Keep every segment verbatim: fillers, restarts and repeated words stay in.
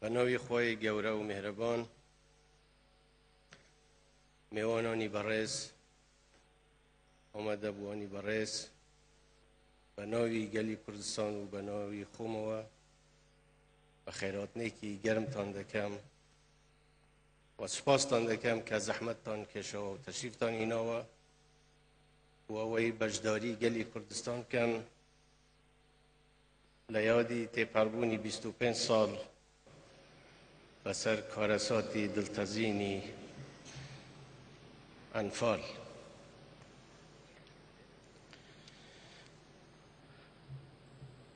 Bi navê Xweyê gewre û mêhreban, mêwananî berêz, amadebûanî berêz, bi navî gelî Kurdistan û bi navî xwe me we, bi xêrhatinekî germtan dikem. Wa spastan dikem ke zehmettan kêşawa û teşrîftan înawa û ewey beşdarî gelî Kurdistan ken li yadî têperbûnî bîst û pênc sal bi ser karesatî diltezînî Enfal.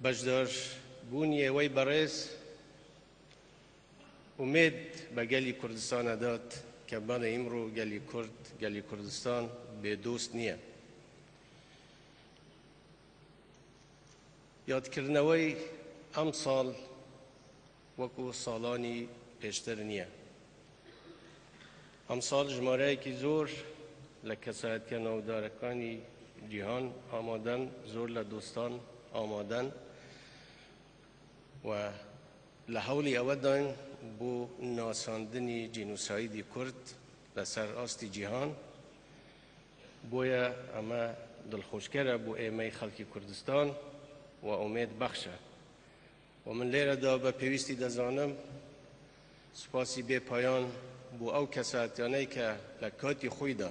Beşdarbûniyê wey berêz Umêd bi gelî Kurdistan e dat ke belê îmro gelî Kurd, gelî Kurdistan bêdost niye. Yadkirinewey emsal wekû salanî pêştir niye. Emsal jimareyekî zor li kesayetiya navdarekanî cîhan amaden, zor li dostan amaden. We li hewlî ewe dayn bo nasandinî cînosayîdî Kurd li ser astî cîhan. Boye eme dilxweşker e bo êmey xelkî Kurdistan we umêdbexş e. We min lêre de bi pêwîstî dizanim spasî bê payan bo ew kesayetiyaney ke li katî xwî de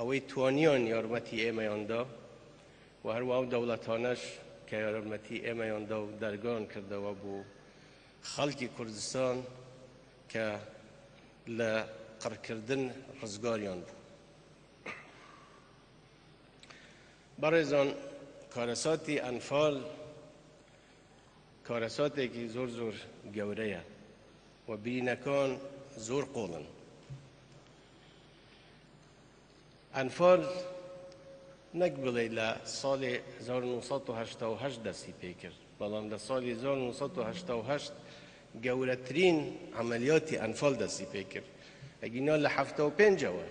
ewey twaniyan yarmetî êmeyan da. Û her wiha ew dewletaneş ke yarmetî êmeyan da û dergan kirdewe bo xelkî Kurdistan ke li qirkirdin rizgariyan bû. Berêzan, karesatî Enfal karesatekî zor zor gewre ye û birînekan zor qol in. Enfal nek bilê li salê hezar û neh sed û heşta û heşt destî pê kir, belam li salê hezar û neh sed û heşta û heşt gewretirîn emeliyatî Enfal destî pê kir. Egîna li hefta û pênc ew e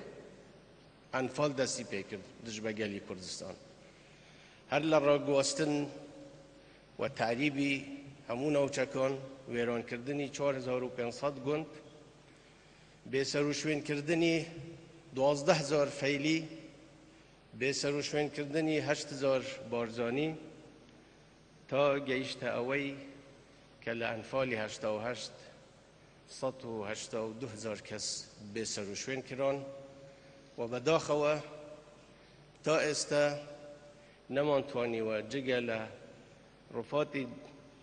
Enfal destî pê kir dij be gelî Kurdistan. Her li raguhastin we terîbî hemû navçekan, wêrankirdinî çar hezar û pênc sed gund, bêserûşwênkirdinî duwazdeh hezar feylî, bêserûşwênkirdinî heşt hezar barzanî, ta gehişte ewey ke li Enfalî heşta û heşt sed û heşta û du hezar kes bêserûşwên kiran û bedaxewe ta êste neman twanî we cige li rufatî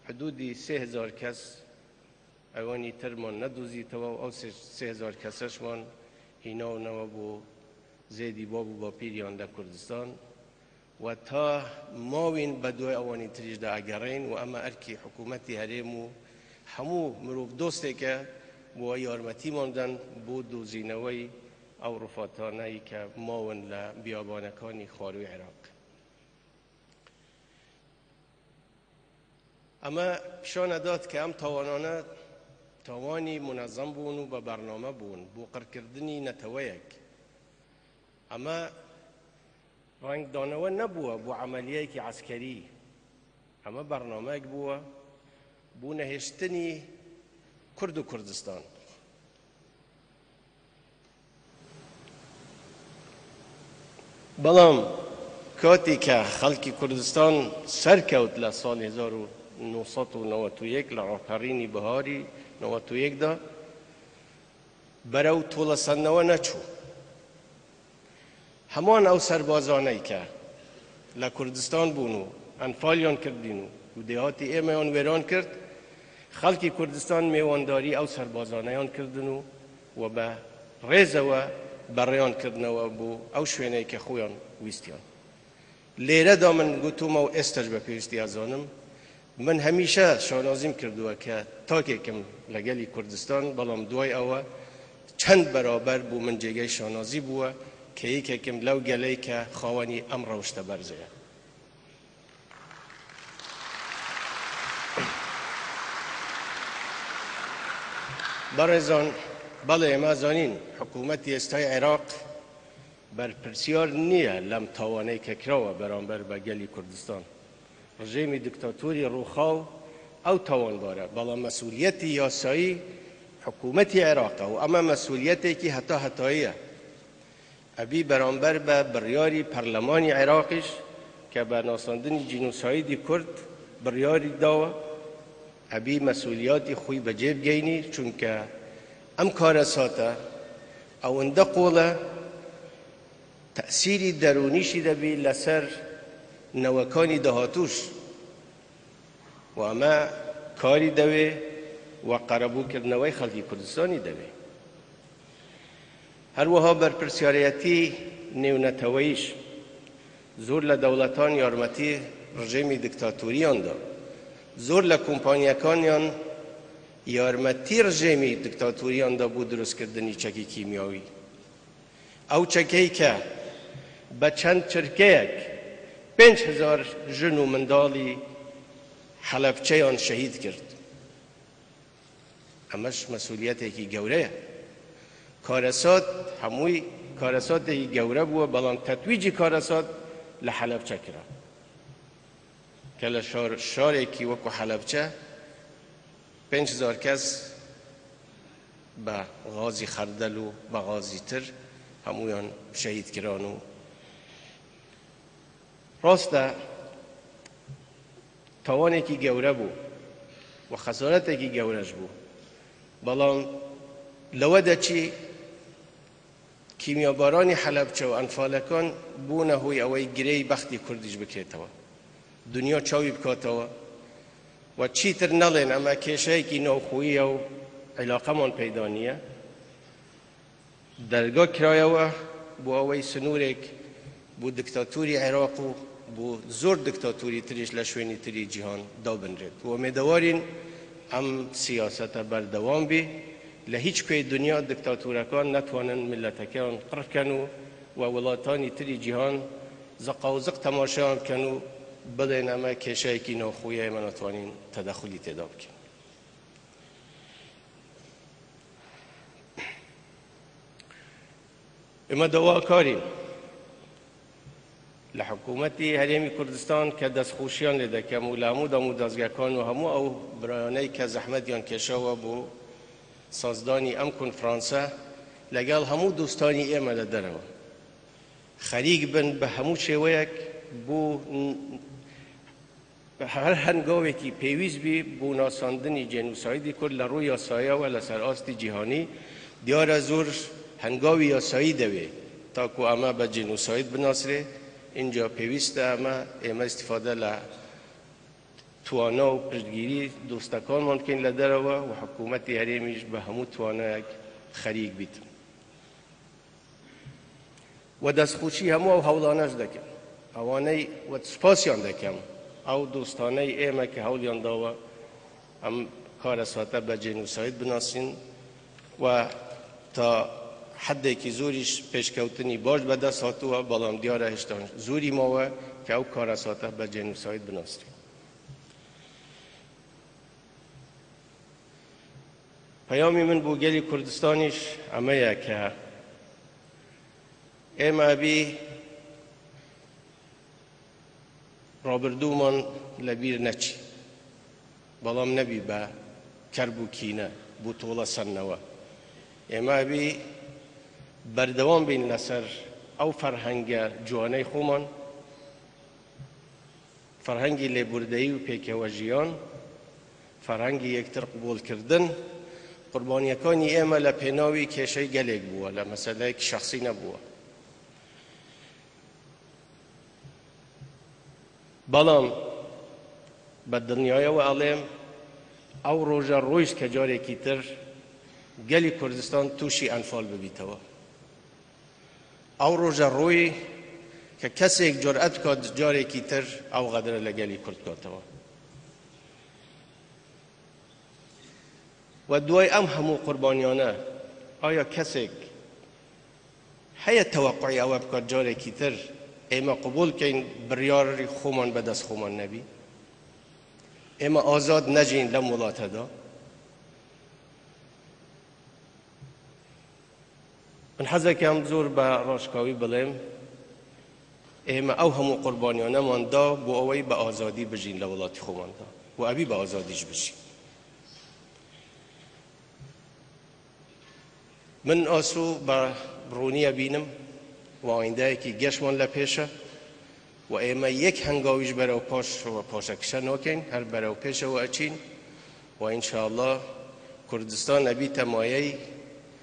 hidûdî sê hezar kes ewanî tir man nedozîtewe û ew sê, sê hezar keseşman hîna û newe bo zêdî bab û bapîriyan de Kurdistan. We ta mawîn be duway ewanî tirî jî de egerên û eme erkî hikûmetî herêm û hemû mirov dostê ke bo we yarmetî man den bo dozînewey ew rufataneyî ke mawin li biyabanekanî xwarûyê Iraq. Eme pişane dat ke em tawanane tawanî munezem bûn û bi bername bûn bo qirkirdinî neteweyek. Eme rengdanewe nebûwe bo emeliyeyekî eskerî. Eme bernameyek bûwe bo nehêştinî Kurd û Kurdistan. Belam katî ke xelkî Kurdistan serkewt li salê hezar û neh sed û newed û yek li raperînî biharî newed û yek de berew tolesennewe neçû. Heman ew serbazaney ke li Kurdistan bûn û enfaliyan kirdîn û dêhatî êmeyan wêran kirt, xelkî Kurdistan mêwandarî ew serbazaneyan kirdin û we bi rêzewe berêyan kirdinewe bo ew şwêneyê ke xweyan wîstiyan. Lêre de min gotû me û êster bi pêwîstî ez zanim. Min hemîşe şanazîm kirduwe ke takêkim li gelî Kurdistan, belam duway ew e çend beraber bo min cêgey şanazî bûwe ke yekêkim lew geleyke xawenî em rewşte berze ye. Berêzan, belê ême zanîn, hikûmetî êstayê Iraq berpirsiyar niye lem tawaneyke kirawe beramber be gelî Kurdistan. Rejêmî diktatorî rûxaw Ew tawanbar e, belam mesuliyetî yasayî hikûmetî Iraq e û ema mesuliyetêkî heta hetayî ye. Ebî beramber be biryarî perlemanî Iraqîş ke be nasandinî cînosaydî Kurd biryarî dawe, ebî mesuliyatî xwî becê bigeyînî, çunke em karesate ewinde qol e, tesîrî derûnîşî de bî leser newekanî dahatûş. Û eme karî dewê we qerebûkirinewey xelkî Kurdistanî dewê. Her wiha berpirsiyariyetî nêwneteweyîş zor le dewletan yarmetî rejêmî diktatoriyan da. Zor le kompaniyekaniyan yarmetî rejêmî diktatoriyan da bo dirustkirdinî çekî kîmyawî. Ew çekey ke be çend çirkeyek pênc hezar jin û mindalî Helebçeyan şehîd kir. Emeş mesuliyetêkî gewre ye. Karesat, hemûyî karesatekî gewre bûye, belam tetwîcî karesat li Helebçe kira. Ke li şar-, şarekî wekû Helebçe pênc hezar kes be gazî xerdel û be gazî tir hemûyan şehîd kiran û rast e, tawanekî gewre bû û xesaretekî gewre ji bû. Belam lewe de çî kîmyabaranî Helebçe û enfalekan bûne hoy ewey girêy bextî Kurdî jî bikêtewe. Dinya çawî bikatewe. We çîtir nelên, eme kêşeyekî navxweyî ye û îlaqeman peyda niye. Derga kiraye we bo ewey sinûrêk bo diktatorî Iraq û bo zor diktatorî tirî ji leşwênî tirî cîhan dabinrêt. Û umêdewarîn em siyasete berdewam bî. Li hîç kuê dinya diktatorekan netwanin miletekeyan qir ken û we welatanî tirî cîhan ziqa û ziq temaşeyan bikin û bilên eme kêşeyekî navxweyî ye, me netwanîn tedexulî têda bikin. Eme dawakarîn li hikûmetî Herêmî Kurdistan ke destxweşiyan lê dekem û li hemû dam û dezgekan û hemû ew birayaney ke zehmetiyan kêşawe bo sazdanî em konferanse, legel hemû dostanî ême li derewe xerîk bin bi hemû şêweyek bo n-, her hengavekî pêwîst bî bo nasandinî cênosaydî Kurd li rû yasaya we li ser astî cîhanî, diyar e zor hengavî yasayî dewê ta ku eme be cênosayd binasrê. Înca pêwîst e eme ême îstîfade li twana û piştgîrî dostekanman bikin li derewe û hikûmetî herêmî jî bi hemû twanayek xerîk bîtin. We destxweşî hemû ew hewlane jî dekim. Ewaney we spasiyan dekem. Ew dostaney ême ke hewliyan dawe em karesate be cênosayd binasîn we ta hedekî zorî ji pêşkewtinî baş be dest hatiwe, belam diyar e hêşta zorî mawe ke ew karesate be cênosayd binasîn. Peyamî min bo gelî Kurdistanî jî eme ye ke ême bî rabirdûman li bîr neçî. Belam nebî be kerb û kîne, bo tola sernewe. Ême bî berdewam bîn li ser ew ferhenge ciwaney xweman. Ferhengî lêbûrdeyî û pêkewejiyan, ferhengî yektir qubûlkirdin, qurbaniyekanî ême li pênawî kêşey gelêk bûwe, li meseleyek şexsî nebûwe. Belam bi dinyaya we elêm, ew roja rûyî ke carekî tir gelî Kurdistan tûşî enfal bibîtewe. Ew roja rûyî ke kesêk curet kat carekî tir ew xedire li gelî Kurd katewe. We duway em hemû qurbaniyane, aya kesêk heye tewequyê ewe bikat carekî tir ême qubûl keyn biryarî xweman be dest xweman nebî? Ême azad nejîn lem welate de? Min hezeke em zor be raşkawî bilêm, ême ew hemû qurbaniyaneman da bo ewey bi azadî bijîn li welatî xweman de. û ebî bi azadî jî bijî. Min asû bi ronî ye bînim, û ayîndeyekî geşman li pêş e, û ême yek hengawî ji berew paş û paşekişe nakin, her berew pêşewe eçîn, û înşallah Kurdistan ebîte mayeyî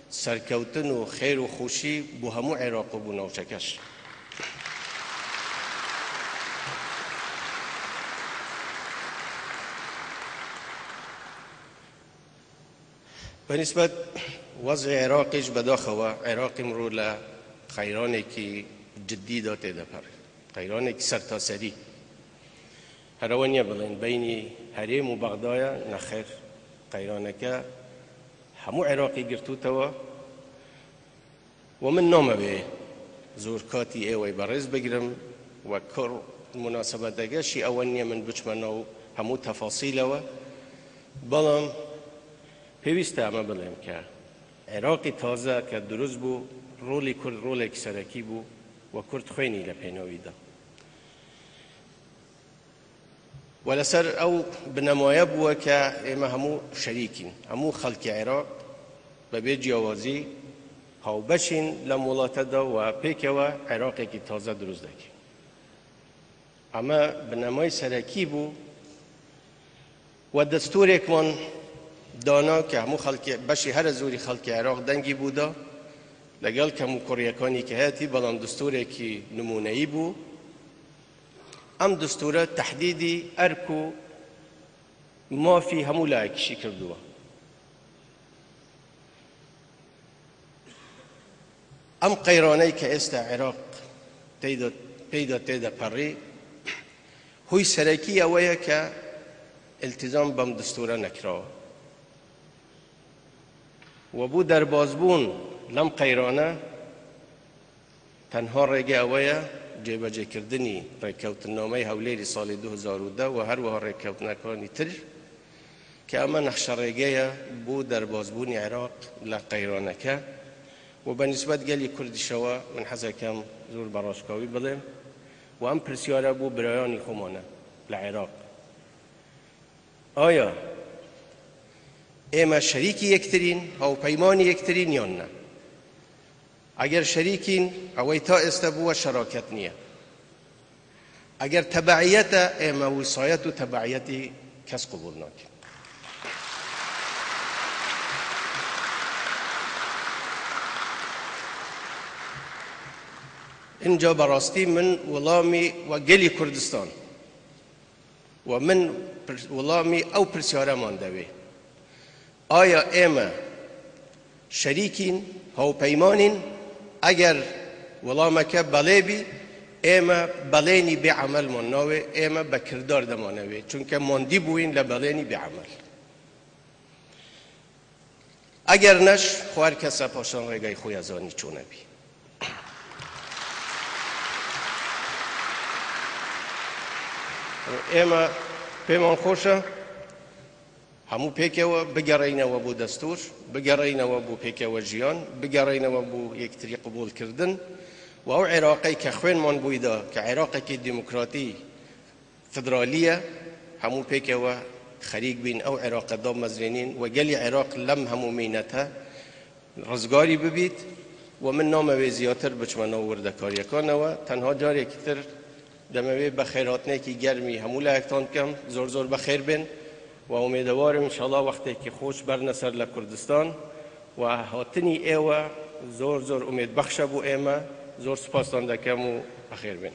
serkewtin û xêr û xweşî bo hemû Iraq û bo navçeke jî. Bi nisbet wezê Iraqê jî, bedaxewa Iraqê îmro li qeyranekî cidî de tê de perê. Qeyranekî sertaserî. Here we niye bilên beynî herêm û Bexda ye, nexêr. Qeyraneke hemû Iraqê girtûtewe. Û min name wê zor katî ê wê berêz bigirim, we kir munasebeteke jî ewe niye min biçme nav hemû tefasîle we. Belam pêwîst e eme bilêm ke Iraqî taze ke dirust bû, rolî Kurd rolekî serekî bû, we Kurd xwênî li pênawî da. We li ser ew binemaye bûye ke ême hemû şerîk in. Hemû xelkê Iraq be bê ciyawazî hawbeş in lem welate de we pêkewe Iraqekî taze dirust dekin. Eme binemayî serekî bû we destûrêkman dana ke hemû xelkê, beşê here zorî xelkê Iraq dengî bû da, legel kemûkuryekanî ke hetî, belam destûrekî nimûneyî bû. Em destûre tehdîdî erk û mafî hemû layekî jî kirdiwe. Em qeyraney ke êsta Iraq teyda, peyda tê de perî, hûy serekî ewe ye ke îltîzam bem destûre nekirawe. We bo derbazbûn lem qeyrane, tenha rêge ewe ye, cêbecêkirdinî rêkewtinnameyê Hewlêrî salê du hezar û deh û her wiha rêkewtinekanî tir ke eme nexşe rêge ye bo derbazbûnî Iraq li qeyraneke. Û be nisbet gelî Kurdî şewe min hez ekem zor beraşkawî bilêm û em pirsyare bo birayanî xwe mane li Iraq. Aya ême şerîkî yektirîn, hawpeymanî yektirîn yan ne? Eger şerîkîn, ewey ta êste bû we şeraket niye. Eger tebeiyet e, ême wisayet û tebeiyetî kes qubûl nakin. Inca berastî min wilamî we gelî Kurdistan. We min pir-, wilamî ew pirsyare mande wê. Aya ême şerîkîn, hawpeymanîn? Eger wilameke belê bî, ême belênî bê emel man navê, ême be kirdar de mane wê. Çunke mandî bûyîn le belênî bê emel. Eger neş, xwe her kese paşan rêgay xwe ya zanî çûne bî. Ême pêman xweş e, hemû pêkewe bigereyne we bo destûr, bigereyne we bo pêkewe jiyan, bigereyne we bo yektirî qubûl kirdin. Û ew Iraqey ke xwên man bûyda ke Iraqekî demokratî, federalî ye, hemû pêkewe xerîk bîn ew Iraqe damezrênîn we gelî Iraq lem hemû mînete rizgarî bibît. We min name wê zîyatir biçme nav wirdekariyekan ewe. Tenha carekî tir deme wê bexêrhatinekî germî hemû layektan dikem. Zor zor bexêr bên. We umêdewar im, înşallah wextekî xweş berne ser le Kurdistan. We hatinî êwe zor zor umêdbexş e bo ême. Zor spastan dekem û bexêr bên.